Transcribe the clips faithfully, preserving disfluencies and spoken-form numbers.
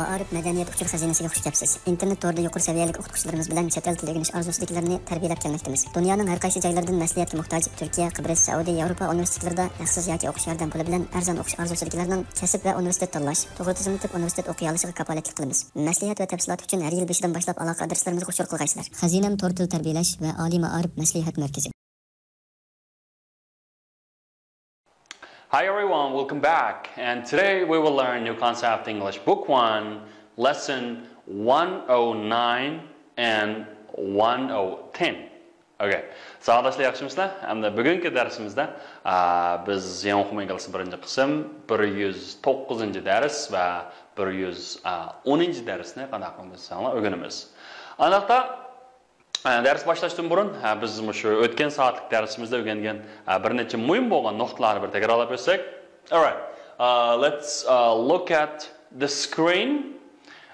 مائارىپ مەدەنىيەت ئۇچۇر خەزىنىسىگە خۇش كەپسىز. ئىنتېرنېت تورىدا يۇقىرى سەۋىيەلىك ئوقۇتقۇچىلىرىمىز بىلەن چەت ئەل تىلى ئۆگىنىش ئارزۇسىدىكىلەرنى تەربىيەلەپ كەلمەكتىمىز. دۇنيانىڭ ھەر قايسى جايلىرىدىن مەسلىھەتكە موھتاج تۈركىيە، قىبرىس، سەئۇدى، ياۋروپا ئۇنىۋېرسىتېتلىرىدا ھەقسىز ياكى ئوقۇش ياردەم پۇلى بىلەن ئەرزان ئوقۇش ئارزۇسىدىكىلەرنىڭ كەسىپ ۋە ئۇنىۋېرسىتېت تاللاش، توغرا تىزىملىتىپ ئۇنىۋېرسىتېت ئوقۇيالىشىغا كاپالەتلىك قىلىمىز. مەسلىھەت ۋە تەپسىلات ئۈچۈن ھەر يىل بېشىدىن باشلاپ ئالاقە ئادرېسلىرىمىزغا ئۇچۇر قىلغايسىلەر. خەزىنەم تور تىل تەربىيەلەش ۋە ئالىي مائارىپ مەسلىھەت مەركىزى. Hi everyone, welcome back. And today we will learn new concept English Book one, lesson one oh nine and one oh ten. Okay. ساۋاقداشلار ياخشىمۇسىلەر؟ ئەمدى بۈگۈنكى دەرسىمىزدە ئا، بىز ياڭخۇمىڭ كالىسى بىرىنچى قىسىم، بىر يۈز توققۇزىنچى دەرس ۋە بىر يۈز ئونىنچى دەرسنى قانداق قىلىمىز دېسەڭلار ئۆگىنىمىز. ئانداقتا ئە، دەرس باشلاشتىن بۇرۇن، ئە، بىز مۇشۇ ئۆتكەن سائەتلىك دەرسىمىزدە ئۆگەنگەن، ئە، بىر نەچچە مۇھىم بولغان نۇقتىلارنى بىر تەكرارلاپ ئۆتسەك. Alright. Uh, let's uh, look at the screen.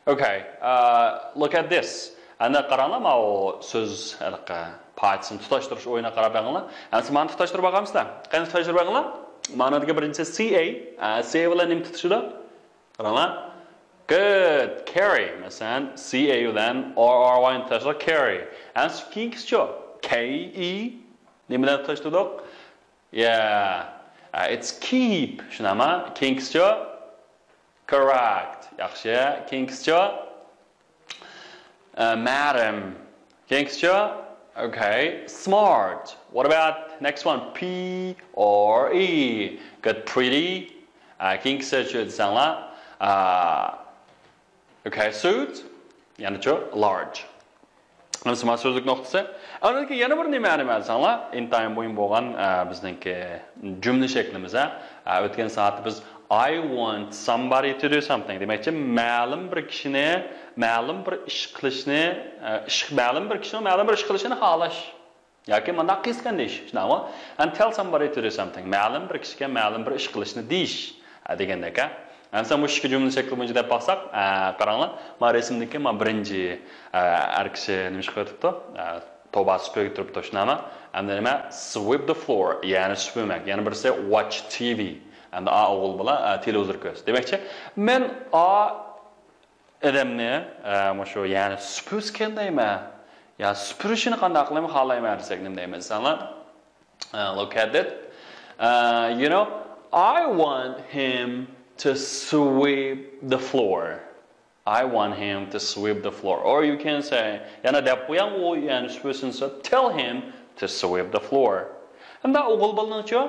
Okay. Uh, look at this. ئەنە قاراڭلار، ماۋۇ سۆز ھېلىقى پارچىسىنى تۇتاشتۇرۇش ئويۇنىغا قاراپ بېقىڭلار. ئەمسە مانا تۇتاشتۇرۇپ باقامسىلەر؟ قېنى تۇتاشتۇرۇپ بېقىڭلار. مانىدىكى بىرىنچىسى C A. ئە، C A بىلەن نېمە تۇتىشىدۇ؟ قاراڭلار. Good. Carry. مەسىلەن، C A بىلەن R R Y نى تاشلاپ carry. ئەمسە كېيىنكىسىچۇ؟ K E. نېمە بىلەن تاشلىدۇق؟ Yeah. Uh, it's keep. شۇنداقمۇ؟ كېيىنكىسىچۇ؟ Correct. ياخشى. كېيىنكىسىچۇ؟ Uh, madam. كېيىنكىسىچۇ؟ Okay. Smart. What about next one? P R E. Good. Pretty. Uh, كېيىنكىسىچۇ دېسەڭلار. Uh, okay. Suit. يەنىچۇ؟ Large. ئەمسە مانا سۆزلۈك نۇقتىسى. ئاندىن كېيىن يەنە بىر نېمە، نېمە دېسەڭلار، ئىنتايىن مۇھىم بولغان، ئە، بىزنىڭكى جۈملە شەكلىمىز، ھە. ئە، ئۆتكەن سائەتتە بىز I want somebody to do something دېمەكچى، مەلۇم بىر كىشىنى، مەلۇم بىر ئىش قىلىشنى، ئە، ئىش، مەلۇم بىر كىشىنىڭ مەلۇم بىر ئىش قىلىشىنى خالاش. ياكى مۇنداق قىلسىكەن دېيىش، شۇنداقمۇ؟ And tell somebody to do something. مەلۇم بىر كىشىگە مەلۇم بىر ئىش قىلىشنى دېيىش، ھە، دېگەندەك، ھە. ئەمسە مۇشۇ ئىككى جۈملە شەكلى بويىچە دەپ باقساق، ئە، قاراڭلار، مانا رەسىمدىكى مانا بىرىنچى، ئە، ئەر كىشى نېمە ئىش قىلىۋېتىپتۇ؟ ئە، توبا سۈپۈرگە تۇرۇپتۇ، شۇنداقمۇ؟ ئەمدى نېمە؟ Sweep the floor، يەنى سۈپۈرمەك. يەنە بىرسى watch T V. ئەمدى ئا ئوغۇل بالا، ئە، تېلېۋىزور كۆرسە. دېمەكچى، مەن ئا ئادەمنى، ئە، مۇشۇ، يەنى سۈپۈرسىكەن دەيمەن. يا سۈپۈرۈشىنى قانداق قىلايمەن، خالايمەن دېسەك نېمە دەيمىز دېسەڭلار؟ ئە، look at it. ئە، you know, I want him to sweep the floor. I want him to sweep the floor. Or you can say، يەنە دەپ قوياڭ، ئۇ يەنى سۈپۈرسۇن دېسە، tell him to sweep the floor. ئەمدى ئوغۇل بالىنىڭچۇ؟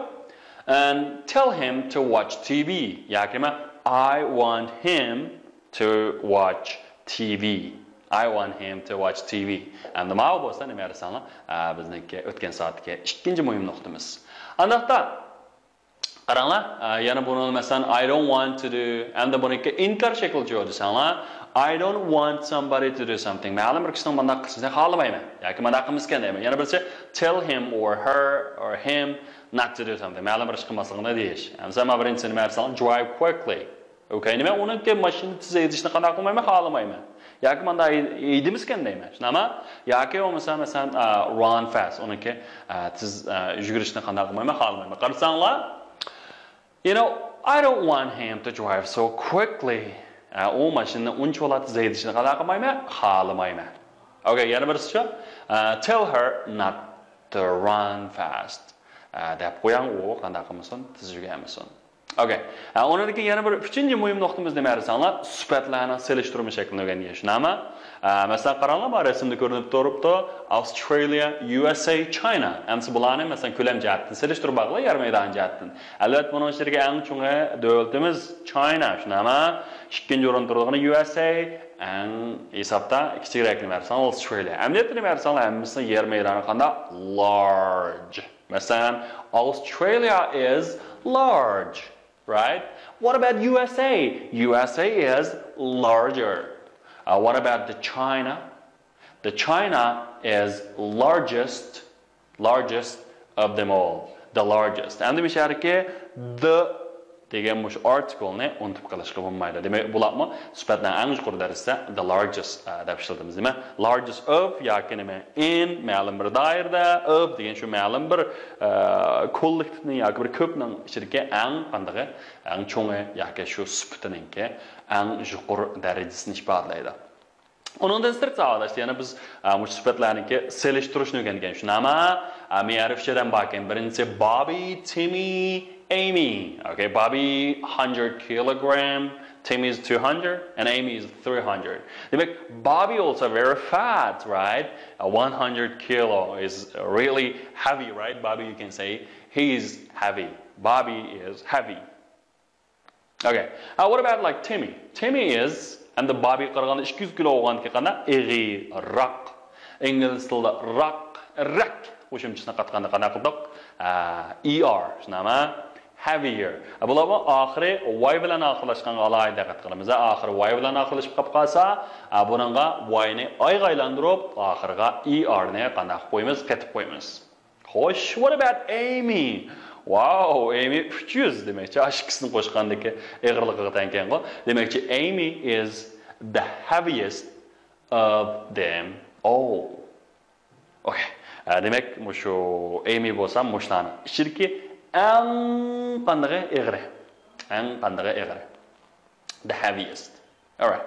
And tell him to watch T V. ياكى مەن، I want him to watch T V. I want him to watch T V. ئەمدى ماۋۇ بولسا نېمە دېسەڭلار؟ ئە، بىزنىڭكى ئۆتكەن سائەتتىكى ئىككىنچى مۇھىم نۇقتىمىز. ئانداقتا، قاراڭلار، ئە، يەنە بۇنى مەسىلەن، I don't want to do. ئەمدى بۇنىڭكى ئىنكار شەكلىچۇ دېسەڭلار، I don't want somebody to do something. مەلۇم بىر كىشىنىڭ مۇنداق قىلىشىنى خالىمايمەن. ياكى مۇنداق قىلمىسىكەن دەيمەن. يەنە بىرسى، tell him or her or him not to do something. مەلۇم بىر ئىش قىلماسلىقىنى دېيىش. مەسىلەن، مانا بىرىنچىسى نېمە دېسەڭلار، drive quickly. Okay، نېمە؟ ئۇنىڭكى ماشىنا تېز ھەيدىشىنى قانداق قىلمايمەن؟ خالىمايمەن. ياكى مانداق ھەيدىمىسكەن دەيمەن. شۇنداقمۇ؟ ياكى بولمىسا، مەسىلەن، ئا، run fast، ئۇنىڭكى، ئا، تېز، ئا، يۈگۈرۈشىنى قانداق قىلمايمەن؟ خالىمايمەن. قارىساڭلار، you know, I don't want him to drive so quickly. ئا، ئۇ ماشىنىنى ئۇنچىۋالا تېز ھەيدىشىنى قانداق قىلمايمەن؟ خالىمايمەن. Okay، يەنە بىرسىچۇ؟ ئا، tell her not to run fast. ئا، دەپ قوياڭ، ئۇ قانداق قىلمىسۇن؟ تېز يۈگۈرمىسۇن. Okay. ئە، ئۇنىڭدىن كېيىن يەنە بىر ئۈچىنچى مۇھىم نۇقتىمىز نېمە دېسەڭلار، سۈپەتلەرنىڭ سېلىشتۇرما شەكلىنى ئۆگەنگەن شۇنداقمۇ؟ ئە، مەسىلەن، قاراڭلار، مانا رەسىمدە كۆرۈنۈپ تۇرۇپتۇ، ئاۋسترالىيە، يۇ ئېس ئەي، چاينا. ئەمسە بۇلارنى، مەسىلەن، كۆلەم جەھەتتىن سېلىشتۇرۇپ باقىلا، يەر مەيدانى جەھەتتىن. ئەلۋەتتە، بۇنىڭ ئىچىدىكى ئەڭ چوڭى دۆلىتىمىز چاينا، شۇنداقمۇ؟ ئىككىنچى ئورۇندا تۇرىدىغىنى يۇ ئېس ئەي، ئەڭ ھېسابتا كىچىكرەكنى بەرسەڭ ئاۋسترالىيە. ئەمەلىيەتتە نېمە دېسەڭلار، ھەممىسىنىڭ يەر مەيدانى قانداق؟ Large. مەسىلەن، Australia is large, right? What about U S A? U S A is larger. Uh, what about the China? The China is largest, largest of them all. The largest. ئەمدى مۇشۇ يەردىكى the دېگەن مۇشۇ ئارتىكلنى ئۇنتۇپ قېلىشقا بولمايدۇ. دېمەك، بۇلارمۇ سۈپەتنىڭ ئەڭ يۇقىرى دەرىجىسى the largest، ئە، دەپ ئىشلىتىمىز، نېمە؟ Largest of ياكى نېمە؟ In مەلۇم بىر دائىرىدە، of دېگەن شۇ مەلۇم بىر، ئە، كوللېكتىپنىڭ ياكى بىر كۆپنىڭ ئىچىدىكى ئەڭ قاندىقى؟ ئەڭ چوڭى ياكى شۇ سۈپىتىنىڭكى ئەڭ يۇقىرى دەرىجىسىنى ئىپادىلەيدۇ. ئۇنىڭدىن سىرت ساۋاقداش، يەنە بىز، ئە، مۇشۇ سۈپەتلەرنىڭكى سېلىشتۇرۇشنى ئۆگەنگەن، شۇنداقمۇ؟ ئە، مەرۇپچىدىن باكىن بىرىنچىسى Bobby، Timmy، Amy. Okay, Bobby hundred kilogram, Timmy is two hundred, and Amy is three hundred. دېمەك، Bobby also very fat, right? Uh, one hundred kilo is really heavy, right? Bobby, you can say he is heavy. Bobby is heavy. Okay. Uh, what about, like, Timmy? Timmy is, ئەمدى بابىگە قارىغاندا ئىككى يۈز كىلو بولغاندىكىن قانداق؟ ئېغىرراق. ئىنگلىز تىلىدا راق، راك قوشۇمچىسىنى قاتقاندا قانداق قىلدۇق؟ ئە، er، شۇنداقمۇ؟ Heavier. ئە، بۇلارمۇ ئاخىرى Y بىلەن ئاخىرلاشقانغا ئالاھىدە دىققەت قىلىمىز. ئە، ئاخىرى Y بىلەن ئاخىرلىشىپ قاپ قالسا، ئە، بۇنىڭغا Y نى ئايغا ئايلاندۇرۇپ، ئاخىرىغا er نى قانداق قىلىپ قويىمىز؟ قېتىپ قويىمىز. خوش، what about Amy? Wow, Amy ئۈچ يۈز، دېمەكچى، ئاشۇ ئىككىسىنى قوشقاندىكى ئېغىرلىقىغا تەڭ ئىكەنغۇ. دېمەكچى، Amy is the heaviest of them all. Okay. ئە، دېمەك، مۇشۇ Amy بولسا مۇشۇلارنىڭ ئىچىدىكى ئەڭ قاندىقى؟ ئېغىرى. ئەڭ قاندىقى؟ ئېغىرى. The heaviest. All right.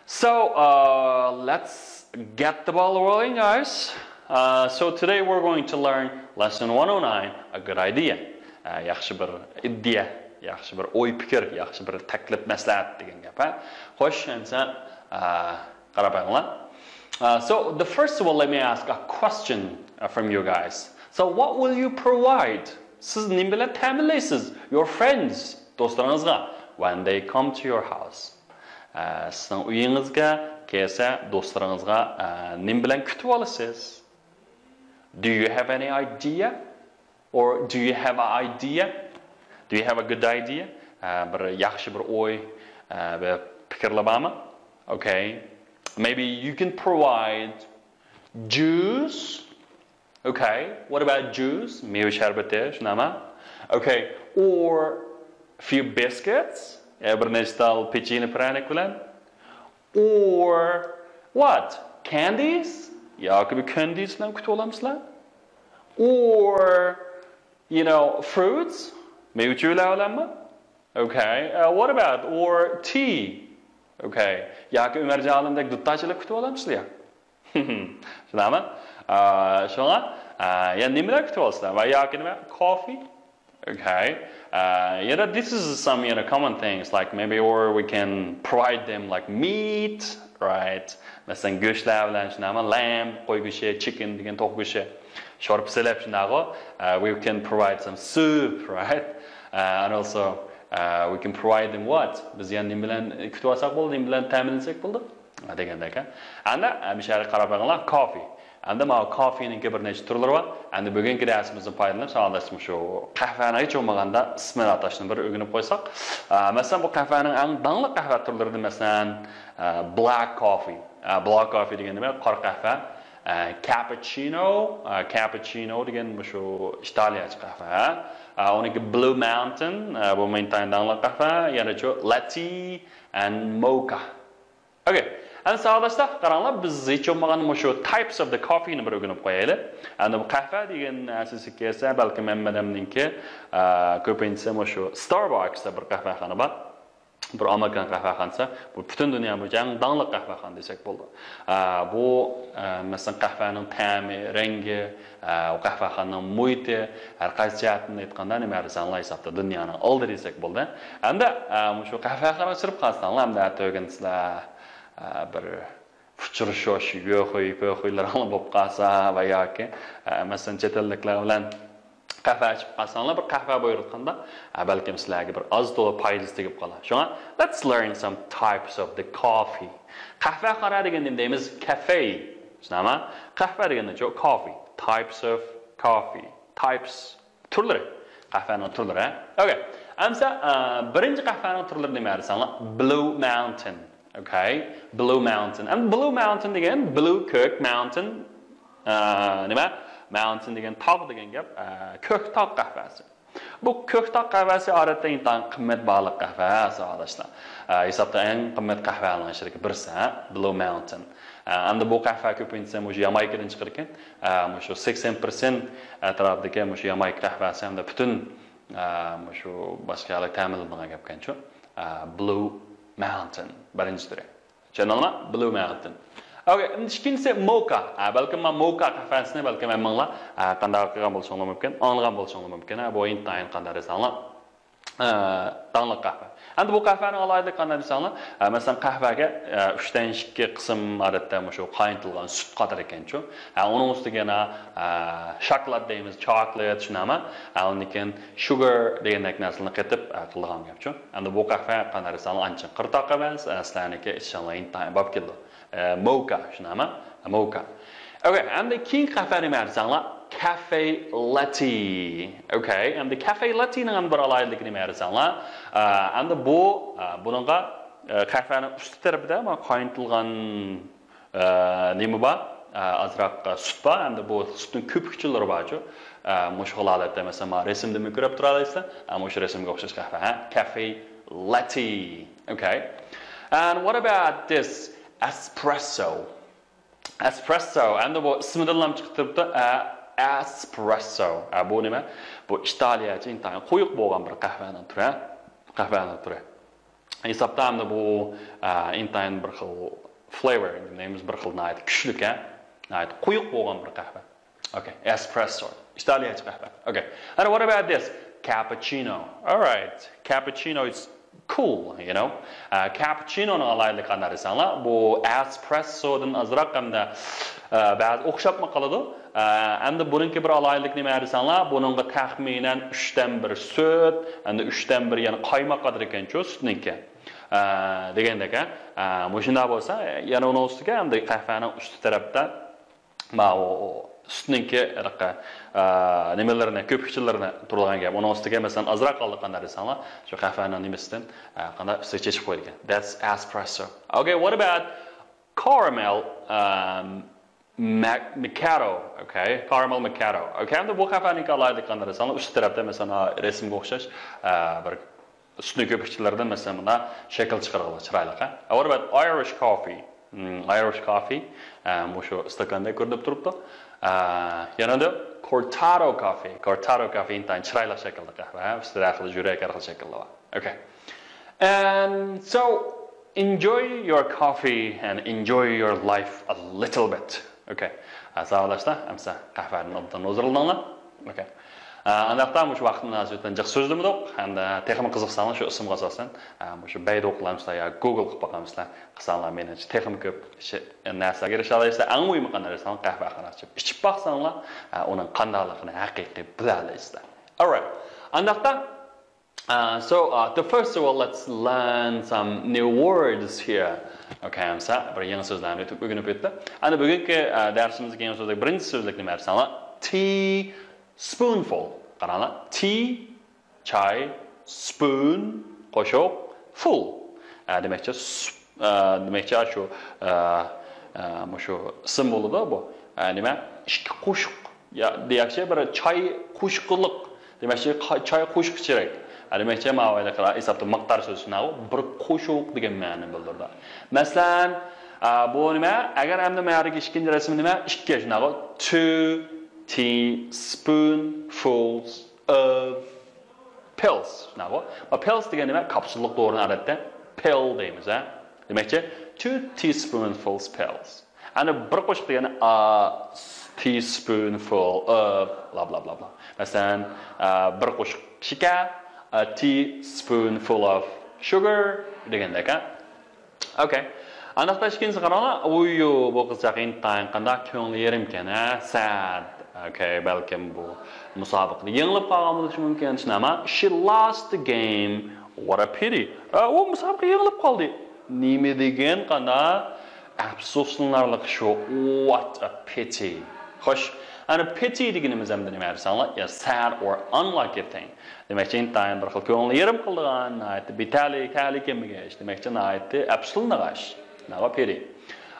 So, uh, let's get the ball rolling, guys. Uh, so today we're going to learn lesson one oh nine, a good idea. ئە، ياخشى بىر ئىدىيە، ياخشى بىر ئوي پىكىر، ياخشى بىر تەكلىپ مەسلىھەت دېگەن گەپ، ھە؟ خوش، ئەمسە، ئە، قاراپ بېقىڭلار. Uh, so the first of all, let me ask a question, uh, from you guys. So what will you provide? سىز نېمە بىلەن تەمىنلەيسىز your friends, دوستلىرىڭىزغا, when they come to your house? ئە، سىزنىڭ ئۆيىڭىزگە كەلسە، دوستلىرىڭىزغا، ئە، نېمە بىلەن كۈتۈۋالىسىز؟ Do you have any idea? Or do you have an idea? Do you have a good idea? ئە، بىر ياخشى بىر ئوي، ئە، بىر پىكىرلەر بارمۇ? Okay. Maybe you can provide juice. Okay. What about juice? مېۋە شەربىتى، شۇنداقمۇ؟ Okay. Or few biscuits. يا بىر نەچچە تال پېچىنە، پىرەنىك بىلەن. Or what? Candies? ياكى بىر كەندىس بىلەن كۈتۈۋالامسىلەر؟ Or, you know, fruits? مېۋە چۆلەر بىلەنمۇ؟ Okay. Uh, what about? Or tea? Okay. ياكى ئۆمەرجان ئالىمدەك دۇتار چېلىپ كۈتۈۋالامسىلەر؟ شۇنداقمۇ؟ ئە، شۇڭا، ئە، يەنە نېمىلەر كۈتۈۋالىسىلەر؟ ۋە ياكى نېمە؟ Coffee. Okay. Uh, you know, this is some, you know, common things, like, maybe, or we can provide them, like, meat, right? مەسىلەن، گۆشلەر بىلەن، شۇنداقمۇ؟ Lamb، قوي گۆشى، chicken دېگەن توخۇ گۆشى. شورپا سېلىپ، شۇنداقغۇ؟ Uh, we can provide some soup, right? Uh, and also, uh, we can provide them what? بىز يەنە نېمە بىلەن كۈتۈۋالساق بولىدۇ، نېمە بىلەن تەمىنلىسەك بولىدۇ؟ دېگەندەك، ھە. ئەمدى، ئە، مۇشۇ يەرگە قاراپ بېقىڭلار، coffee. ئەمدى ماۋۇ coffee نىڭكى بىر نەچچە تۈرلىرى بار. ئەمدى بۈگۈنكى دەرسىمىزدىن پايدىلىنىپ، ساۋاقداشلار، مۇشۇ قەھۋەنى ھېچ بولمىغاندا ئىسمىنى ئاتاشنى بىر ئۆگىنىپ قويساق. ئە، مەسىلەن، بۇ قەھۋەنىڭ ئەڭ داڭلىق قەھۋە تۈرلىرىدىن، مەسىلەن، ئە، black coffee. ئە، black coffee دېگەن نېمە؟ قارا قەھۋە. ئە، cappuccino، ئە، cappuccino دېگەن مۇشۇ ئىتالىيەچە قەھۋە. ئە، ئۇنىڭكى Blue Mountain، ئە، بۇ ئىنتايىن داڭلىق قەھۋە. يەنە شۇ latte and mocha. Okay. ئەمدى ساۋاقداشلار، قاراڭلار، بىز ھېچ بولمىغاندا مۇشۇ types of the coffee نى بىر ئۆگىنىپ قويايلى. ئەمدى بۇ قەھۋە دېگەن نەرسىسى كەلسە، بەلكىم ھەممىدەمنىڭكى، ئە، كۆپىنچىسى مۇشۇ Starbucks دەپ بىر قەھۋەخانا بار. بىر ئامېرىكان قەھۋەخانىسى، بۇ پۈتۈن دۇنيا بويىچە ئەڭ داڭلىق قەھۋەخانا دېسەك بولىدۇ. ئە، بۇ، ئە، مەسىلەن، قەھۋەنىڭ تەمى، رەڭگى، ئە، ئۇ قەھۋەخانىنىڭ مۇھىتى، ھەر قايسى جەھەتتىن ئېيتقاندا، نېمە دېسەڭلار ھېسابتا دۇنيانىڭ ئالدى دېسەك بولىدۇ. ئەمدى، ئە، مۇشۇ قەھۋەخانىغا كىرىپ قالساڭلار، ئەمدى ئەتىگۈن سىلەر، ئە، بىر ئۇچرىشىش، يۆخۇي، پۆخۇيلىرىڭلار بولۇپ قالسا ۋە ياكى، ئە، مەسىلەن، چەت ئەللىكلەر بىلەن قەھۋە ئىچىپ قالساڭلار، بىر قەھۋە بۇيرۇتقاندا، ئە، بەلكىم سىلەرگە بىر ئاز تولا پايدىسى تېگىپ قالار. شۇڭا، let's learn some types of the coffee. قەھۋەخانا دېگەندە نېمە دەيمىز؟ Cafe. شۇنداقمۇ؟ قەھۋە دېگەندە شۇ coffee. Types of coffee. Types. تۈرلىرى. قەھۋەنىڭ تۈرلىرى. Okay. ئەمسە، ئە، بىرىنچى قەھۋەنىڭ تۈرلىرى نېمە دېسەڭلار؟ Blue Mountain. Okay. Blue Mountain. ئەمدى Blue Mountain دېگەن، blue كۆك، mountain، ئە، نېمە؟ Mountain دېگەن تاغ دېگەن گەپ. ئە، كۆك تاغ قەھۋەسى. بۇ كۆكتاغ قەھۋەسى ئادەتتە ئىنتايىن قىممەت باھالىق قەھۋە، ساۋاقداشلار. ئە، ھېسابتا ئەڭ قىممەت قەھۋەلەرنىڭ ئىچىدىكى بىرسى، ھە؟ Blue Mountain. ئە، ئەمدى بۇ قەھۋە كۆپىنچىسى مۇشۇ يامايكىدىن چىقىدىكەن. ئە، مۇشۇ سەكسەن پىرسەنت ئەتراپىدىكى مۇشۇ يامايكا قەھۋەسى ھەمدە پۈتۈن، ئە، مۇشۇ باشقا يەرلەرگە تەمىنلىنىدىغان گەپكەنچۇ. ئە، Blue Mountain، بىرىنچى تۈرى. چۈشەندىڭلارمۇ؟ Blue Mountain. ئوكەي، ئەمدى ئىككىنچىسى موكا. ئە، بەلكىم مانا موكا قەھۋەسىنى بەلكىم ھەممىڭلار، ئە، قانداق ئوقۇغان بولۇشۇڭلار مۇمكىن، ئاڭلىغان بولۇشۇڭلار مۇمكىن. ئە، بۇ ئىنتايىن قانداق دېسەڭلار، ئە، داڭلىق قەھۋە. ئەمدى بۇ قەھۋەنىڭ ئالاھىدىلىكى قانداق دېسەڭلار، ئە، مەسىلەن، قەھۋەگە، ئە، ئۈچتىن ئىككى قىسىم ئادەتتە مۇشۇ قاينىتىلغان سۈت قاتىدىكەنچۇ. ئە، ئۇنىڭ ئۈستىگە يەنە، ئە، شاكلات دەيمىز، chocolate، شۇنداقمۇ؟ ئە، ئۇندىن كېيىن sugar دېگەندەك نەرسىلەرنى قېتىپ، ئە، قىلىدىغان گەپچۇ. ئەمدى بۇ قەھۋە قانداق دېسەڭلار ئانچە قىرتاق ئەمەس، ئە، سىلەرنىڭكى ئىچىشىڭلار ئىنتايىن باب كېلىدۇ. ئە، موكا، شۇنداقمۇ؟ موكا. ئوكەي، ئەمدى كېيىنكى قەھۋە نېمە دېسەڭلار؟ كافې لاتتې. ئوكەي، ئەمدى كافې لاتتېنىڭ ئەمدى بىر ئالاھىدىلىكى نېمە دېسەڭلار؟ ئە، ئەمدى بۇ، ئە، بۇنىڭغا، ئە، قەھۋەنىڭ ئۈستى تەرىپىدە مانا قاينىتىلغان، ئە، نېمە بار؟ ئە، ئازراق، ئە، سۈت بار، ئەمدى بۇ سۈتنىڭ كۆپۈكچىلىرى بارچۇ. ئە، مۇشۇ ھالەتتە، مەسىلەن، مانا رەسىمدىمۇ كۆرۈپ تۇرالايسىلەر. ئە، مۇشۇ رەسىمگە ئوخشاش قەھۋە، ھە؟ كافې لاتتې. ئوكەي. And what about this espresso? Espresso. ئەمدى بۇ ئىسمىدىنلا چىقىپ تۇرۇپتۇ. ئە، ئەسپرېسسو. ئە، بۇ نېمە؟ بۇ ئىتالىيەچە ئىنتايىن قويۇق بولغان بىر قەھۋەنىڭ تۈرى. قەھۋەنىڭ تۈرى. ھېسابتا ئەمدى بۇ، ئە، ئىنتايىن بىر خىل flavor، نېمىمىز بىر خىل ناھايىتى كۈچلۈك، ھە؟ ناھايىتى قويۇق بولغان بىر قەھۋە. ئوكەي، ئەسپرېسسو. ئىتالىيەچە قەھۋە. ئوكەي. And what about this? Cappuccino. All right. Cappuccino is cool, you know. ئە، كاپۇچىنونىڭ ئالاھىدىلىكى قانداق دېسەڭلار، بۇ ئەسپرېسسودىن ئازراق ھەمدە، ئە، بەزى ئوخشاپمۇ قالىدۇ. ئە، ئەمدى بۇنىڭكى بىر ئالاھىدىلىكى نېمە دېسەڭلار، بۇنىڭغا تەخمىنەن ئۈچتىن بىر سۈت، ئەمدى ئۈچتىن بىر يەنە قايماق قاتىدىكەنچۇ سۈتنىڭكى. ئە، دېگەندەك، ئە، ئە، مۇشۇنداق بولسا، يەنە ئۇنىڭ ئۈستىگە ئەمدى قەھۋەنىڭ ئۈستى تەرەپتە ماۋۇ سۈتنىڭكى ھېلىقى، ئە، نېمىلىرىنى، كۆپۈكچىلىرىنى تۇرىدىغان گەپ. ئۇنىڭ ئۈستىگە، مەسىلەن، ئازراق قالدى قانداق دېسەڭلار، شۇ قەھۋەنىڭ نېمىسىدىن، ئە، قانداق ئۈستىگە چېچىپ قويىدىكەن. That's espresso. Okay, what about caramel, um, mac-, macchiato? Okay, caramel macchiato. Okay, ئەمدى بۇ قەھۋەنىڭكى ئالاھىدىلىكى قانداق دېسەڭلار، ئۈست تەرەپتە، مەسىلەن، ھە، رەسىمگە ئوخشاش، ئە، بىر سۈتنىڭ كۆپۈكچىلىرىدىن، مەسىلەن، مۇنداق شەكىل چىقىرغىلى چىرايلىق، ھە؟ What about Irish coffee? Hmm, Irish coffee. ئە، مۇشۇ ئىستاكاندا كۆرۈنۈپ تۇرۇپتۇ. ئە، يەنە cortado coffee. Cortado coffee ئىنتايىن چىرايلىق شەكىلدە قەھۋە، ھە؟ ئۈستىدە ھەر خىل يۈرەك، ھەر خىل شەكىللەر بار. Okay. And so, enjoy your coffee and enjoy your life a little bit. Okay. ئە، ساۋاقداشلار، ئەمسە قەھۋەدىن ئوبدان ھۇزۇرلىنىڭلار. Okay. ئە، ئانداقتا مۇشۇ ۋاقىت مۇناسىۋىتىدىن جىق سۆزلىمىدۇق. ھەمدە تېخىمۇ قىزىقساڭلار شۇ ئىسىمغا ئاساسەن، ئە، مۇشۇ بەيدۇ قىلامسىلەر يا گوگل قىلىپ باقامسىلەر. قىلساڭلار مېنىڭچە تېخىمۇ كۆپ شى-، نەرسىلەرگە ئېرىشەلەيسىلەر. ئەڭ مۇھىمى قانداق دېسەڭلار قەھۋە قاراپ ئىچىپ باقساڭلار، ئە، ئۇنىڭ قانداقلىقىنى ھەقىقىي بىلەلەيسىلەر. Alright. ئانداقتا Uh, so, uh, the first of all, let's learn some new words here. Okay, ئەمسە بىر يېڭى سۆزلەرنى ئۆگىنىپ ئۆتتۇق. ئەنە بۈگۈنكى، ئە، دەرسىمىزدىكى يېڭى سۆزلۈك، بىرىنچى سۆزلۈك نېمە دېسەڭلار؟ Teaspoonful. قاراڭلار. Tea، چاي، spoon، قوشۇق، full. ئە، دېمەكچى، ئە، دېمەكچى، شۇ، ئە، ئە، مۇشۇ ئىسىم بولىدۇ بۇ. ئە، نېمە؟ ئىككى قوشۇق. يا، ياكى بىر چاي قوشۇقلۇق. دېمەكچى، قا-، چاي قوشۇق ئىچىرەك. ئە، دېمەكچى، ماۋۇ ھېسابتا مىقدار سۆزى شۇنداقغۇ، بىر قوشۇق دېگەن مەنىنى بىلدۈرىدۇ. مەسىلەن، ئە، بۇ نېمە؟ ئەگەر ئەمدى مەرىگە ئىككىنچى رەسىم نېمە؟ ئىككى، شۇنداقغۇ. Two teaspoonfuls of pills. شۇنداقغۇ. بۇ pills دېگەن نېمە؟ كاپسۇللۇق دورىنى ئادەتتە pill دەيمىز، ھە؟ دېمەكچى، two teaspoonfuls pills. ئەنە بىر قوشۇق دېگەن، a teaspoonful of، بلا، بلا، بلا، بلا. مەسىلەن، ئە، بىر قوشۇق شېكەر، a teaspoonful of sugar دېگەندەك، ھە؟ Okay. ئانداقتا ئىككىنچىسى قاراڭلار. ئۇيۇ، بۇ قىزچاق ئىنتايىن قانداق كۆڭلى يېرىمكەن، ھە؟ Sad. Okay، بەلكىم بۇ مۇسابىقىدە يېڭىلىپ قالغان بولۇشى مۇمكىن، شۇنداقمۇ؟ She lost the game. What a pity. ئە، ئۇ مۇسابىقە يېڭىلىپ قالدى. نېمە دېگەن قانداق ئەپسۇسلىنارلىق شۇ. What a pity. خوش، ئەنە pity دېگىنىمىز ئەمدى نېمە دېسەڭلار؟ يا، sad or unlucky thing. دېمەكچى، ئىنتايىن بىر خىل كۆڭلى يېرىم قىلىدىغان، ناھايىتى بىتەلىي، تەلىي كەلمىگەچ، دېمەكچى، ناھايىتى ئەپسۇسلىنىدىغان ئىش. Now a pity.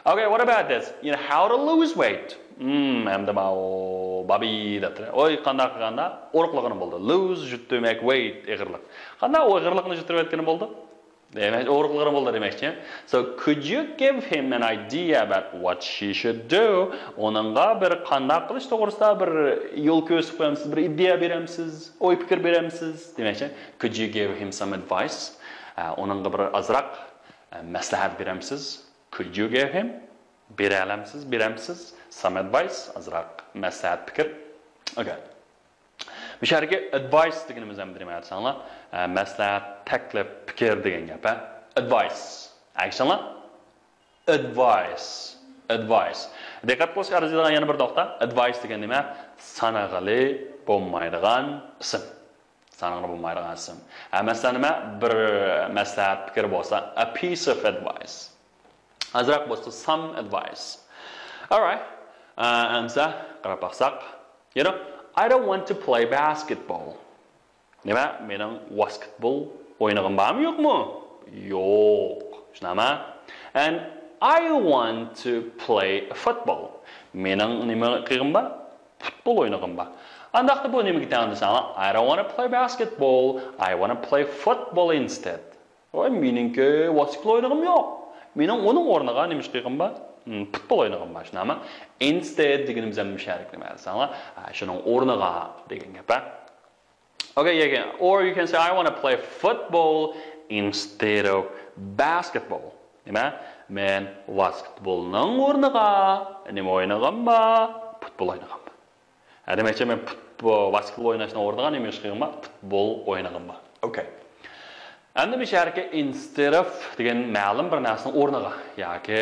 Okay, what about this? You know, how to lose weight? Hmm, ئەمدى ماۋۇ بابى دەپتۇ. ئوي، قانداق قىلغاندا ئورۇقلىغىنى بولدى. Lose، يۈتتۈرمەك، weight، ئېغىرلىق. قانداق ئۇ ئېغىرلىقنى يۈتتۈرۈۋەتكىنى بولدى؟ دېمەك، ئورۇقلىغىنى بولدى دېمەكچى. So, could you give him an idea about what she should do? ئۇنىڭغا بىر قانداق قىلىش توغرىسىدا بىر يول كۆرسىتىپ قويامسىز، بىر ئىدىيە بېرەمسىز، ئوي پىكىر بېرەمسىز دېمەكچى. Could you give him some advice? ئە، ئۇنىڭغا بىر ئازراق، ئە، مەسلىھەت بېرەمسىز؟ Could you give him? بېرەلەمسىز، بېرەمسىز؟ Some advice، ئازراق مەسلىھەت، پىكىر. Okay. مۇشۇ يەردىكى advice دېگىنىمىز نېمە دېمەكچى دېسەڭلار، ئە، مەسلىھەت، تەكلىپ، پىكىر دېگەن گەپ، ھە؟ Advice. ئەگىشىڭلار؟ Advice. Advice. دىققەت قىلىشقا ئەرزىيدىغان يەنە بىر نۇقتا. Advice دېگەن نېمە؟ سانىغىلى بولمايدىغان ئىسىم. سانىغىلى بولمايدىغان ئىسىم. ھە، مەسىلەن، نېمە؟ بىر مەسلىھەت، پىكىر بولسا، a piece of advice. ئازراق بولسا، some advice. Alright. ئە، ئەمسە قاراپ باقساق. You know, I don't want to play basketball. نېمە؟ مېنىڭ ۋاسكېتبول ئوينىغۇم بارمۇ، يوقمۇ؟ يوق. شۇنداقمۇ؟ And I want to play football. مېنىڭ نېمە قىلغۇم بار؟ پۇتبول ئوينىغۇم بار. ئانداقتا بۇ نېمىگە تەڭ دېسەڭلار، I don't want to play basketball. I want to play football instead. ۋاي، مېنىڭكى ۋاسكېتبول ئوينىغۇم يوق. مېنىڭ ئۇنىڭ ئورنىغا نېمە ئىش قىلغۇم بار؟ ھىم، پۇتبول ئوينىغۇم بار، شۇنداقمۇ؟ Instead دېگىنىمىز ھەم مۇشۇ يەردىكى نېمە دېسەڭلار، ھە، شۇنىڭ ئورنىغا دېگەن گەپ، ھە. Okay, yeah, yeah. Or you can say, I want to play football instead of basketball. نېمە؟ مەن ۋاسكېتبولنىڭ ئورنىغا نېمە ئوينىغۇم بار؟ پۇتبول ئوينىغۇم بار. ھە، دېمەكچى، مەن پۇتبول، ۋاسكېتبول ئويناشنىڭ ئورنىغا نېمە ئىش قىلغۇم بار؟ پۇتبول ئوينىغۇم بار. Okay. ئەمدى مۇشۇ يەردىكى instead of دېگەن مەلۇم بىر نەرسىنىڭ ئورنىغا ياكى،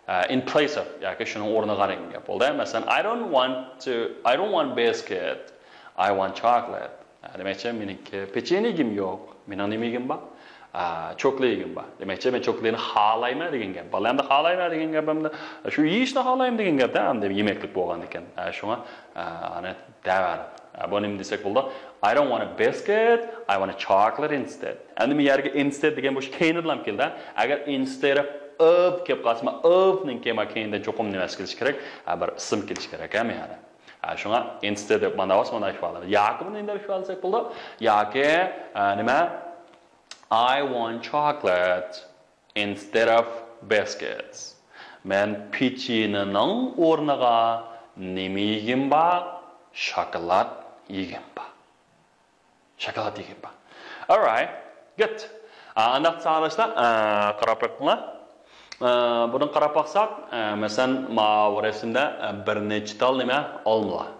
ئە، in place of ياكى شۇنىڭ ئورنىغا دېگەن گەپ بولدى. مەسىلەن، I don't want to, I don't want biscuit, I want chocolate. ھە، دېمەكچى، مېنىڭكى پېچىنە يېگۈم يوق. مېنىڭ نېمە يېگۈم بار؟ ئە، چوكلا يېگۈم بار. دېمەكچى، مەن چوكلىنى خالايمەن دېگەن گەپ. بالا ئەمدى خالايمەن دېگەن گەپ ئەمدى شۇ يېيىشنى خالايمەن دېگەن گەپ-تە، ئەمدى يېمەكلىك بولغاندىكىن. ئە، شۇڭا، ئە، ئانى دەۋەردىم. ئە، بۇ نېمە دېسەك بولىدۇ؟ I don't want a biscuit, I want a chocolate instead. ئەمدى مەن يەرگە instead دېگەن بۇ كەينىدىلا كېلدى. ئەگەر instead of of كېلىپ قالسا، مانا of نىڭ كەينىدىن چوقۇم نېمە كېلىشى كېرەك؟ ئە، بىر ئىسىم كېلىشى كېرەك، ھە، مەن يەردە. ئە، شۇڭا instead of مانا بولسا مانا ئىپادىلەيمىز. ياكى بۇنى نېمە دەپ ئىپادىلىسەك بولىدۇ؟ ياكى، ئە، نېمە؟ I want chocolate instead of biscuits. مەن پېچىنىنىڭ ئورنىغا نېمە يېگۈم بار؟ شاكىلات يېگۈم بار. شاكىلات يېگۈم بار. Alright. Good. ئا، ئانداقتا ساڭلاشلار، ئا، قاراپ بېقىڭلار. ئا، بۇنى قاراپ باقساق، ئا، مەسىلەن، ماۋۇ رەسىمدە، ئا، بىر نەچچە تال نېمە؟ ئالمىلار.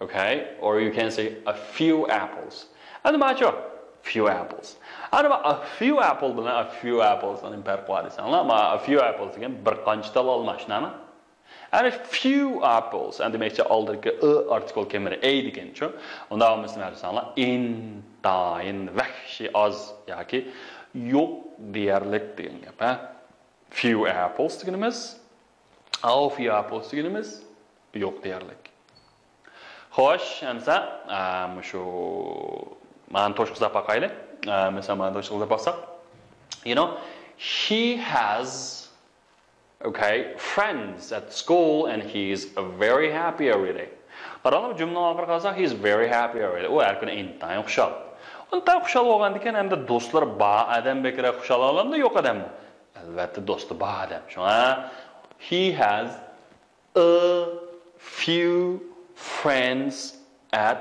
Okay, or you can say a few apples. ئەنە ماچۇ، few apples. ئەنە ما a few apple بىلەن a few apples نىڭ پەرقى بار دېسەڭلار، ما a few apples دېگەن بىر قانچە تال ئالما، شۇنداقمۇ؟ ئەنە few apples، ئەنە دېمەكچى ئالدىدىكى ئى ئارتىكل كەلمىدى، a دېگەنچۇ. ئۇنداق بولمىسا نېمە دېسەڭلار، ئىنتايىن ۋەھشىي ئاز ياكى يوق دېيەرلىك دېگەن گەپ، ھە؟ Few apples دېگىنىمىز، a few apples دېگىنىمىز يوق دېيەرلىك. خوش، ئەمسە، ئە، مۇشۇ مانا توشقا ساپ باقايلى. ئە، مەسىلەن، مانا توشقا ساپ باقساق. You know, he has, okay, friends at school and he is very happy every day. قاراڭلار، جۈملىنىڭ ئاخىرىغا قارىساق، he is very happy every day. ئۇ ھەر كۈنى ئىنتايىن خۇشال. ئىنتايىن خۇشال بولغاندىكىن، ئەمدى دوستلىرى بار ئادەم بەكرەك خۇشال بولامدۇ، يوق ئادەممۇ؟ ئەلۋەتتە، دوستى بار ئادەم. شۇڭا، he has a few friends at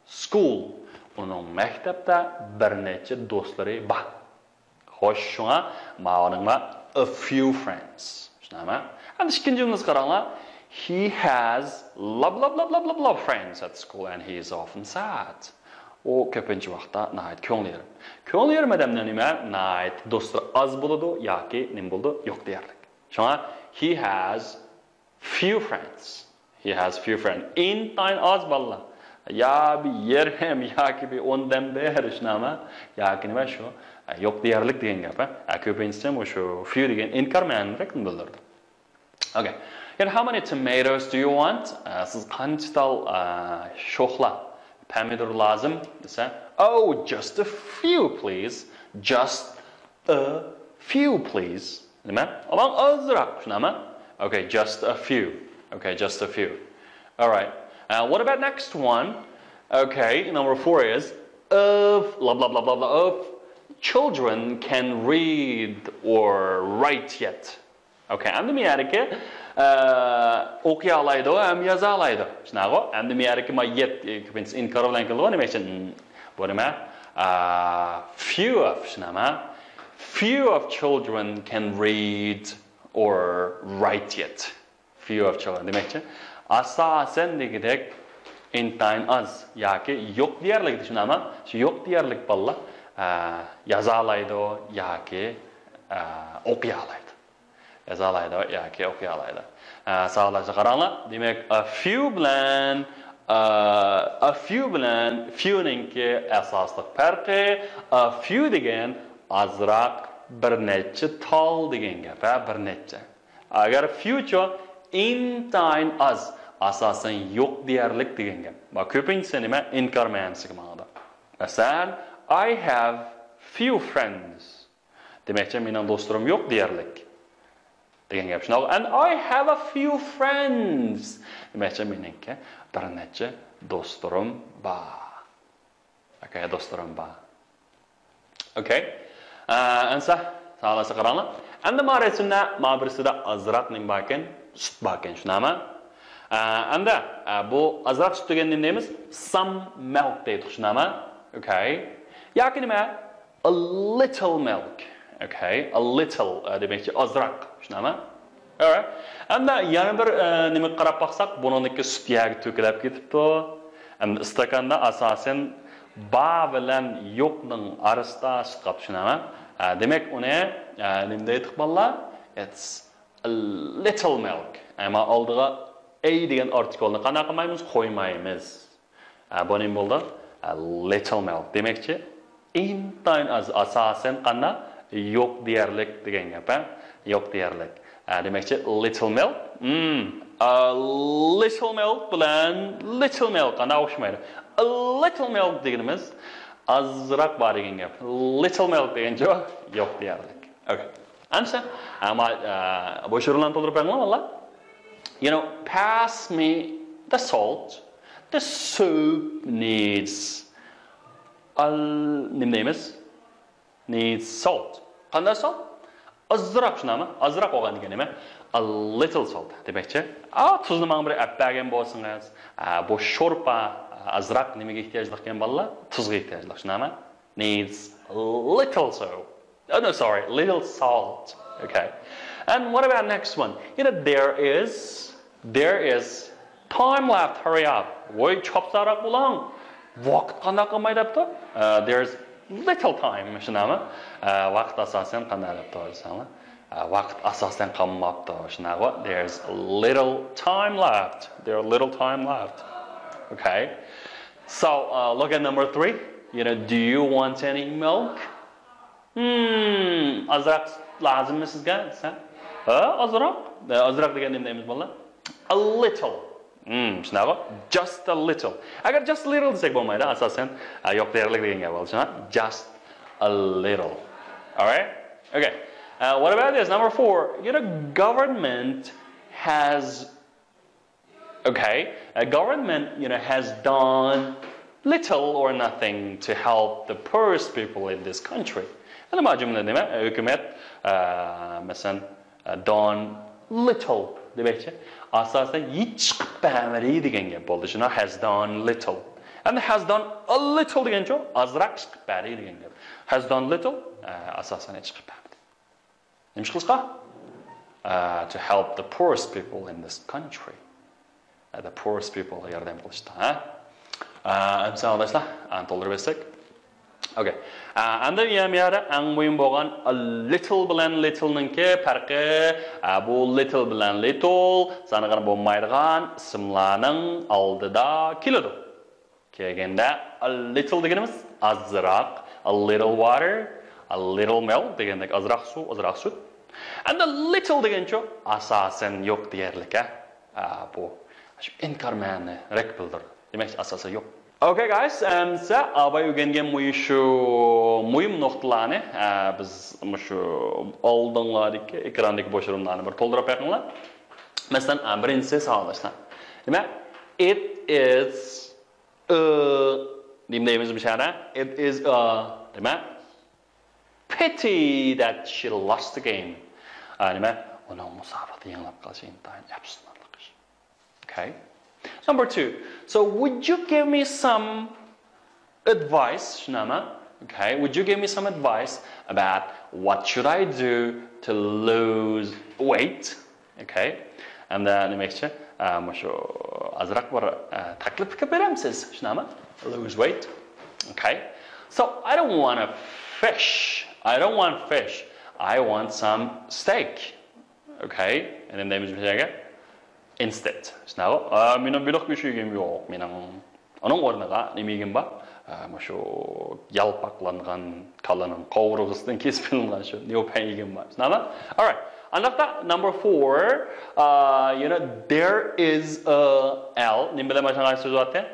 school. ئۇنىڭ مەكتەپتە بىر نەچچە دوستلىرى بار. خوش، شۇڭا ماۋۇنىڭ بار a few friends. شۇنداقمۇ؟ ئەمدى ئىككىنچى جۈملىسىگە قاراڭلار. He has love, love, love, love, love, love friends at school and he is often sad. ئۇ كۆپىنچە ۋاقىتتا ناھايىتى كۆڭلى يېرىم. كۆڭلى يېرىم ئادەمنىڭ نېمە؟ ناھايىتى دوستلىرى ئاز بولىدۇ ياكى نېمە بولىدۇ؟ يوق دېيەرلىك. شۇڭا he has few friends. He has few friends. ئىنتايىن ئاز بالىلار. يا بىر يېرىم ياكى بىر ئوندىن بىر شۇنداقمۇ؟ ياكى نېمە شۇ؟ يوق دېيەرلىك دېگەن گەپ، ھە؟ كۆپىنچىسى مۇشۇ few دېگەن ئىنكار مەنىلىكنى بىلدۈرىدۇ. Okay. Here, how many tomatoes do you want? ئە، سىز قانچە تال، ئە، شوخلا، پەمىدۇر لازىم دېسە، Oh, just a few, please. Just a few, please. نېمە؟ ئاۋاڭ ئازراق، شۇنداقمۇ؟ Okay, just a few. Okay, just a few. Alright. Uh, what about next one? Okay, number four is if blah blah blah blah blah if children can read or write yet. Okay, ئەمدى مەيەردىكى ئوقۇيالايدۇ ھەم يازالايدۇ. شۇنداقغۇ؟ ئەمدى مەيەردىكى ما يەت كۆپىنچىسى ئىنكار بىلەن كېلىدىغۇ. نېمە ئۈچۈن؟ بۇ نېمە؟ Few of، شۇنداقمۇ؟ Few of children can read or write yet. Few of children دېمەكچى، ئاساسەن دېگۈدەك ئىنتايىن ئاز ياكى يوق دېيەرلىك، شۇنداقمۇ؟ شۇ يوق دېيەرلىك بالىلار يازالايدۇ ياكى ئوقۇيالايدۇ. يازالايدۇ ياكى ئوقۇيالايدۇ. ساۋاقداشلار قاراڭلار. دېمەك، a few بىلەن a few بىلەن few نىڭكى ئاساسلىق پەرقى، a few دېگەن ئازراق، بىر نەچچە تال دېگەن گەپ، ھە، بىر نەچچە. ئەگەر few چۇ، ئىنتايىن ئاز، ئاساسەن يوق دېيەرلىك دېگەن گەپ. ما كۆپىنچىسى نېمە؟ ئىنكار مەنىسىگە ماڭىدۇ. مەسىلەن، I have few friends. دېمەكچى، مېنىڭ دوستلىرىم يوق دېيەرلىك دېگەن گەپ. شۇنداق. And I have a few friends. دېمەكچى، مېنىڭكى بىر نەچچە دوستلىرىم بار. Okay، دوستلىرىم بار. Okay. ئەمسە، ساغلاشقا قاراڭلار. ئەمدى ما رەسىمدە، ما بىرسىدە ئازراق نېمە باركەن؟ سۈت باركەن، شۇنداقمۇ؟ ئەمدى بۇ ئازراق سۈت دېگەننى نېمە دەيمىز؟ Some milk دەيدۇق، شۇنداقمۇ؟ Okay. ياكى نېمە؟ A little milk. Okay. A little، دېمەكچى ئازراق، شۇنداقمۇ؟ Alright. ئەمدى يەنە بىر نېمىگە قاراپ باقساق، بۇنىڭدىكى سۈت يەرگە تۆكۈلۈپ كېتىپتۇ. ئەمدى ئىستاكاندا ئاساسەن بار بىلەن يوقنىڭ ئارىسىدا سۈت قاپتۇ، شۇنداقمۇ؟ دېمەك ئۇنى نېمە دەيدۇق بالىلار؟ It's a little milk. ئەمما ئالدىغا a دېگەن ئارتىكىلنى قانداق قىلمايمىز؟ قويمايمىز. بۇ نېمە بولدى؟ A little milk. دېمەكچى، ئىنتايىن ئاز، ئاساسەن قانداق؟ يوق دېيەرلىك دېگەن گەپ، ھە؟ يوق دېيەرلىك. دېمەكچى، little milk. Hmm. A little milk بىلەن little milk قانداق ئوخشىمايدۇ؟ A little milk دېگىنىمىز ئازراق بار دېگەن گەپ. Little milk دېگەنچە يوق دېيەرلىك. Okay. ئەمسە، ئەمما بوش ئورۇنلارنى تولدۇرۇپ بەرىڭلار، بالىلار. You know, pass me the salt. The soup needs a، نېمە دەيمىز؟ Needs salt. قانداق salt؟ ئازراق، شۇنداقمۇ؟ ئازراق بولغان دېگەن نېمە؟ A little salt دېمەكچى. ئا، تۇزنى ماڭا بىر ئەپ بەرگەن بولسىڭىز. ئا، بۇ شورپا ئازراق نېمىگە ئېھتىياجلىق ئىكەن، بالىلار؟ تۇزغا ئېھتىياجلىق، شۇنداقمۇ؟ Needs little salt. Oh, no, sorry, little salt. Okay. And what about next one? You know, there is, there is time left. Hurry up. ۋوي، چاپسانراق بولۇڭ. ۋاقىت قانداق قالماي دەپتۇ. There's little time. شۇنداقمۇ؟ ۋاقىت ئاساسەن قانداق دەپتۇ دېسەڭلار. ۋاقىت ئاساسەن قالماپتۇ. شۇنداقمۇ؟ There's little time left. There's little time left. Okay. So, uh, look at number three. You know, do you want any milk? Hmm, ئازراق لازىممۇ سىزگە دېسە؟ ھە، ئازراق. ئازراق دېگەن نېمە دەيمىز بالىلار؟ A little. Hmm، شۇنداقمۇ؟ Just a little. ئەگەر just a little دېسەك بولمايدۇ، ئاساسەن، يوق دېيەرلىك دېگەن گەپ بولىدۇ، شۇنداق؟ Just a little. Alright? Okay. Uh, what about this? Number four. You know, government has Okay, a government, you know, has done little or nothing to help the poorest people in this country. يەنى ما جۈملە نېمە؟ ھۆكۈمەت، ئە، مەسىلەن، ئە، done little دېمەكچى. ئاساسەن ھېچ قىلىپ بەرمىدى دېگەن گەپ بولدى. شۇنا has done little. ئەمدى has done a little دېگەنچۇ؟ ئازراق ئىش قىلىپ بەردى دېگەن گەپ. Has done little، ئە، ئاساسەن ھېچ قىلىپ بەرمىدى. نېمە ئىش قىلىشقا؟ Uh, to help the poorest people in this country. Uh, the poorest people ياردەم قىلىشتا، ھە؟ ئەمسە ئاڭلاشلا، ئەنە تولدۇرۇپ ئۆتسەك. Okay. ئەمدى يەنە بۇ يەردە ئەڭ مۇھىم بولغان little بىلەن little نىڭكى پەرقى، بۇ little بىلەن little سانىغىلى بولمايدىغان ئىسىملارنىڭ ئالدىدا كېلىدۇ. كەلگەندە a little دېگىنىمىز ئازراق، a little water, a little milk دېگەندەك ئازراق سۇ، ئازراق سۈت. Endi little دېگەنچۇ ئاساسەن يوق دېيەرلىك، ھە؟ بۇ شۇ ئىنكار مەنىرەك بىلدۈرىدۇ. دېمەك ئاساسەن يوق. Okay guys، ئەمسە ئاباي ئۆگەنگەن مۇشۇ مۇھىم نۇقتىلارنى، بىز مۇشۇ ئالدىڭلاردىكى ئېكراندىكى بوش ئورۇنلارنى بىر تولدۇرۇپ بېقىڭلار. مەسىلەن، بىرىنچىسى ساۋاقداشلار. نېمە؟ It is a، نېمە دەيمىز بۇ يەردە؟ It is a، نېمە؟ Pity that she lost the game. ئا، نېمە؟ ئۇنىڭ مۇسابىقىدە يېڭىلىپ قېلىشى ئىنتايىن ئەپسۇسلىنارلىق ئىش. Okay. Number two. So, would you give me some advice, شۇنداقمۇ؟ Okay. Would you give me some advice about what should I do to lose weight? Okay. ئەمدى نېمە دېمەكچى؟ ئا، مۇشۇ ئازراق بىر، ئا، تەكلىپ قىلىپ بېرەمسىز؟ شۇنداقمۇ؟ Lose weight. Okay. So, I don't want a fish. I don't want fish. I want some steak. Okay. ئەمدى نېمە دەيمىز بۇ يەرگە؟ Instead. شۇنداقمۇ؟ ئا، مېنىڭ بېلىق گۆشى يېگۈم يوق. مېنىڭ ئۇنىڭ ئورنىغا نېمە يېگۈم بار؟ ئا، مۇشۇ يالپاقلانغان كالىنىڭ قوۋۇرغىسىدىن كېسىپ ئېلىنغان شۇ نيۇپەن يېگۈم بار. شۇنداقمۇ؟ Alright. ئانداقتا number four. ئا، you know, there is a L. نېمە بىلەن باشلانغان سۆز بارتى؟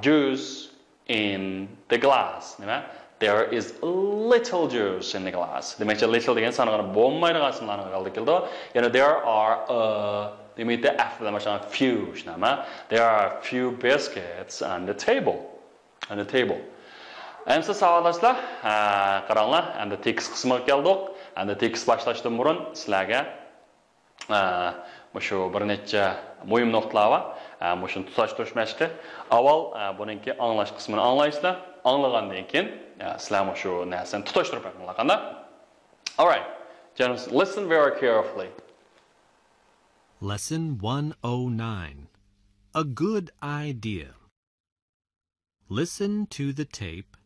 Juice in the glass. نېمە؟ There is little juice in the glass. دېمەكچى، little دېگەن سانىغىلى بولمايدىغان ئىسىملارنىڭ ھالىدا كېلىدۇ. You know, there are a، دېمەكتە، F بىلەن باشلانغان few، شۇنداقمۇ؟ There are few biscuits on the table. On the table. ئەمسە ساۋاقداشلار، ئە، قاراڭلار، ئەمدى تېكىست قىسمىغا كەلدۇق. ئەمدى تېكىست باشلاشتىن بۇرۇن سىلەرگە ئە، مۇشۇ بىر نەچچە مۇھىم نۇقتىلار بار. ئە، مۇشۇنى تۇتاشتۇرۇش مەشقى. ئاۋۋال، ئە، بۇنىڭكى ئاڭلاش قىسمىنى ئاڭلايسىلەر. ئاڭلىغاندىن كېيىن، ئە، سىلەر مۇشۇ نەرسىنى تۇتاشتۇرۇپ بېقىڭلار، قانداق؟ Alright. Just listen very carefully. Lesson one oh nine. A good idea. Listen to the tape,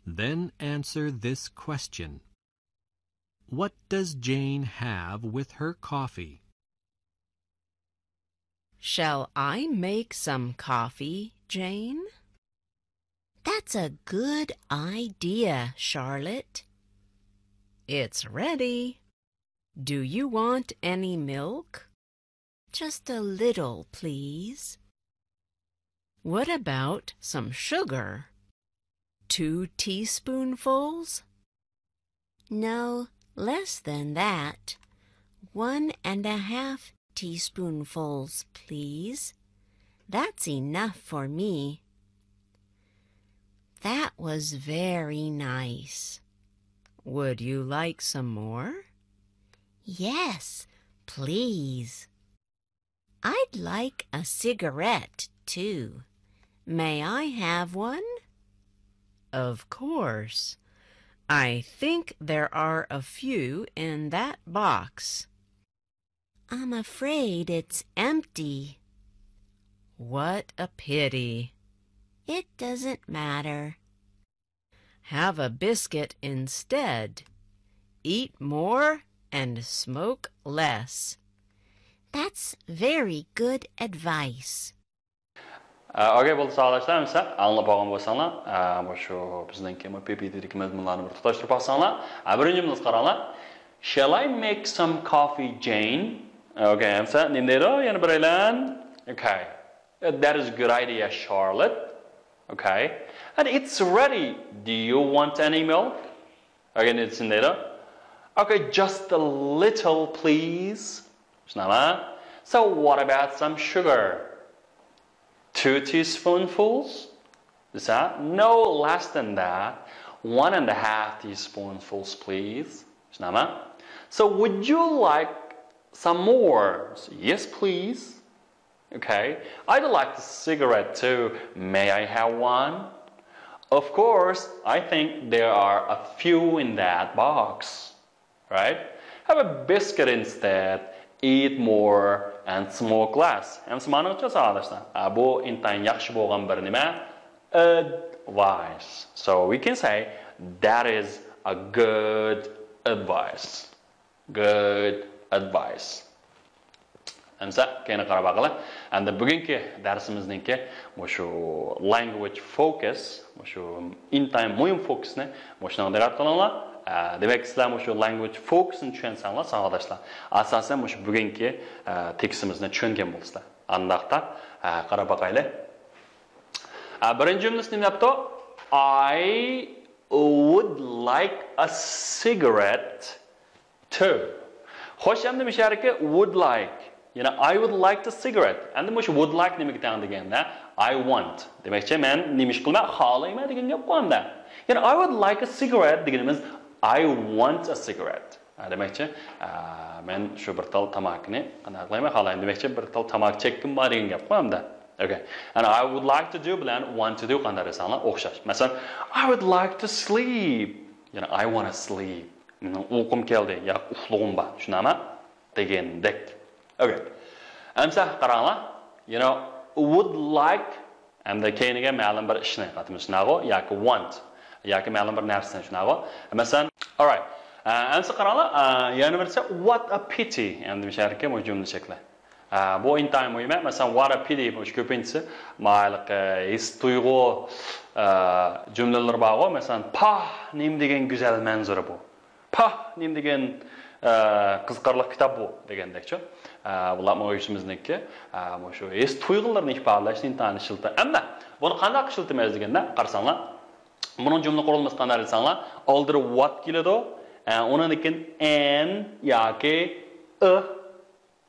then answer this question. What does Jane have with her coffee? Shall I make some coffee, Jane? That's a good idea, Charlotte. It's ready. Do you want any milk? Just a little, please. What about some sugar? Two teaspoonfuls? No, less than that. One and a half teaspoonfuls, please. That's enough for me. That was very nice. Would you like some more? Yes, please. I'd like a cigarette, too. May I have one? Of course. I think there are a few in that box. I'm afraid it's empty. What a pity. It doesn't matter. Have a biscuit instead. Eat more and smoke less. That's very good advice. ئە، ئوكەي، بولدى، ساۋاقداشلار، ئەمىسە ئاڭلاپ بولغان بولساڭلار، ئە، مۇشۇ بىزنىڭكى مۇ پىپىدىدىكى مەزمۇنلارنى بىر تۇتاشتۇرۇپ باقساڭلار. ئە، بىرىنچى جۈملىسىگە قاراڭلار. Shall I make some coffee, Jane? ئوكەي، ئەمىسە نېمە دەيدۇ؟ يەنە بىرەيلەن. ئوكەي. That is a good idea, Charlotte. Okay. And it's ready. Do you want any milk? ئۆگەنگەن ئىدى شۇنداق. Okay, just a little, please. شۇنداقمۇ؟ So what about some sugar? Two teaspoonfuls? دېسە, no, less than that. One and a half teaspoonfuls, please. شۇنداقمۇ? So would you like some more? Yes, please. Okay, I'd like a cigarette too. May I have one? Of course, I think there are a few in that box. Right? Have a biscuit instead. Eat more and smoke less. ئەمسە مانا چا ساۋاقداشلار. ئا، بۇ ئىنتايىن ياخشى بولغان بىر نېمە؟ Advice. So we can say that is a good advice. Good advice. ئەمسە كەينىگە قاراپ باقىلى. ئەمدى بۈگۈنكى دەرسىمىزنىڭكى مۇشۇ language focus، مۇشۇ ئىنتايىن مۇھىم فوكۇسنى مۇشۇنىڭغا دىققەت قىلىڭلار. ئە، دېمەك، سىلەر مۇشۇ language focus نى چۈشەنسەڭلار، ساۋاقداشلار، ئاساسەن مۇشۇ بۈگۈنكى، ئە، تېكىستىمىزنى چۈشەنگەن بولىسىلەر. ئانداقتا، ئە، قاراپ باقايلى. ئە، بىرىنچى جۈملىسى نېمە دەپتۇ؟ I would like a cigarette too. خوش، ئەمدى مۇشۇ يەردىكى would like. يەنە I would like a cigarette. ئەمدى مۇشۇ would like نېمىگە تەڭ دېگەندە، I want. دېمەكچى، مەن نېمە ئىش قىلىمەن؟ خالايمەن دېگەن گەپ قويامدا. يەنە I would like a cigarette دېگىنىمىز I want a cigarette. ھە، دېمەكچى، ئە، مەن شۇ بىر تال تاماكىنى قانداق قىلايمەن؟ خالايمەن. دېمەكچى، بىر تال تاماكا چەككۈم بار دېگەن گەپ قويامدا. Okay. And I would like to do بىلەن want to do قانداق دېسەڭلار ئوخشاش. مەسىلەن، I would like to sleep. يەنە I wanna sleep. مېنىڭ ئۇيقۇم كەلدى ياكى ئۇخلىغۇم بار. شۇنداقمۇ؟ دېگەندەك. Okay. ئەمسە قاراڭلار. You know, would like ئەمدى كەينىگە مەلۇم بىر ئىشنى قاتىمىز، شۇنداقغۇ؟ ياكى want ياكى مەلۇم بىر نەرسىنى، شۇنداقغۇ؟ مەسىلەن، alright. ئە، ئەمسە قاراڭلار، ئە، يەنە بىرسى what a pity. ئەمدى مۇشۇ يەردىكى بۇ جۈملە شەكلى. ئە، بۇ ئىنتايىن مۇھىم. مەسىلەن، what a pity، مۇشۇ كۆپىنچىسى مايلىقى ھېس تۇيغۇ، ئە، جۈملىلىرى بارغۇ. مەسىلەن، پاھ، نېمە دېگەن گۈزەل مەنزىرە بۇ. پاھ، نېمە دېگەن، ئە، قىزىقارلىق كىتاب بۇ دېگەندەكچۇ. ئە، بۇلارمۇ ئۆيىمىزنىڭكى، ئە، مۇشۇ ھېس تۇيغۇلىرىنى ئىپادىلەشنى ئىنتايىن ئىشلىتە. ئەمدى بۇنى قانداق ئىشلىتىمىز دېگەندە، قارىساڭلار، بۇنىڭ جۈملە قۇرۇلمىسى قانداق دېسەڭلار، ئالدىدا what كېلىدۇ، ئە، ئۇنىڭدىن كېيىن an ياكى a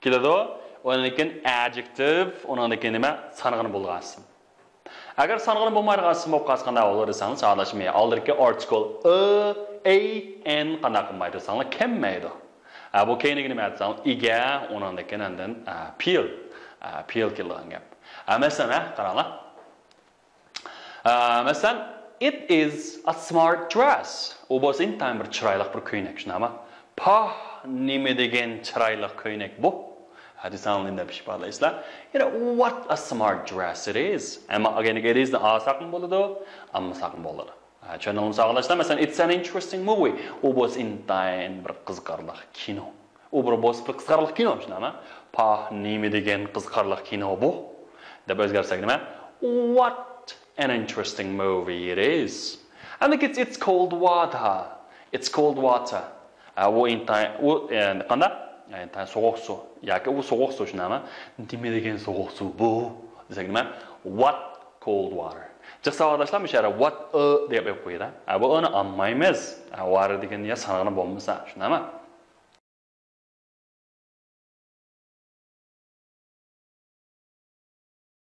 كېلىدۇ، ئۇنىڭدىن كېيىن adjective، ئۇنىڭدىن كېيىن نېمە؟ سانىغىنى بولغان ئىسىم. ئەگەر سانىغىلى بولمايدىغان ئىسىم بولۇپ قالسا قانداق بولىدۇ دېسەڭلار، ساۋاقداشلىرىم، ئالدىدىكى ئارتىكل ئا، ئەي، ئەن قانداق قىلمايدۇ دېسەڭلار، كەممەيدۇ. ھە، بۇ كەينىگە نېمە دېسەڭلار، ئىگە، ئۇنىڭدىن كېيىن ئاندىن، ئە، پېئىل، ئە، پېئىل كېلىدىغان گەپ. ھە، مەسىلەن، ھە، قاراڭلار. ئە، مەسىلەن، it is a smart dress. ئۇ بولسا ئىنتايىن بىر چىرايلىق بىر كۆينەك، شۇنداقمۇ؟ پاھ، نېمە دېگەن چىرايلىق كۆينەك بۇ! ھە دېسەڭلار نېمە دەپ ئىپادىلەيسىلەر؟ يەنە what a smart dress it is. ئەمما ئاگەنىگە it is نى ئالساقمۇ بولىدۇ، ئالمىساقمۇ بولىدۇ. ھە، چۈشەندىڭىزمۇ ساۋاقداشلار؟ مەسىلەن، it's an interesting movie. ئۇ بولسا ئىنتايىن بىر قىزىقارلىق كىنو. ئۇ بىر بولسا بىر قىزىقارلىق كىنو، شۇنداقمۇ؟ پاھ، نېمە دېگەن قىزىقارلىق كىنو بۇ! دەپ ئۆزگەرتسەك نېمە؟ What an interesting movie it is. And it's, it's cold water. It's cold water. ئە، ئۇ ئىنتايىن، ئۇ، ئە، قانداق؟ ئە، ئىنتايىن سوغۇق سۇ. ياكى ئۇ سوغۇق سۇ، شۇنداقمۇ؟ نېمە دېگەن سوغۇق سۇ بۇ؟ دېسەك نېمە؟ What cold water. جىق ساۋاقداشلار، مۇشۇ يەردە what a دەپ ئېلىپ قويىدۇ. ئە، بۇ ئۇنى ئالمايمىز. ئە، water دېگەن يا سانىغىنى بولمىسا، شۇنداقمۇ؟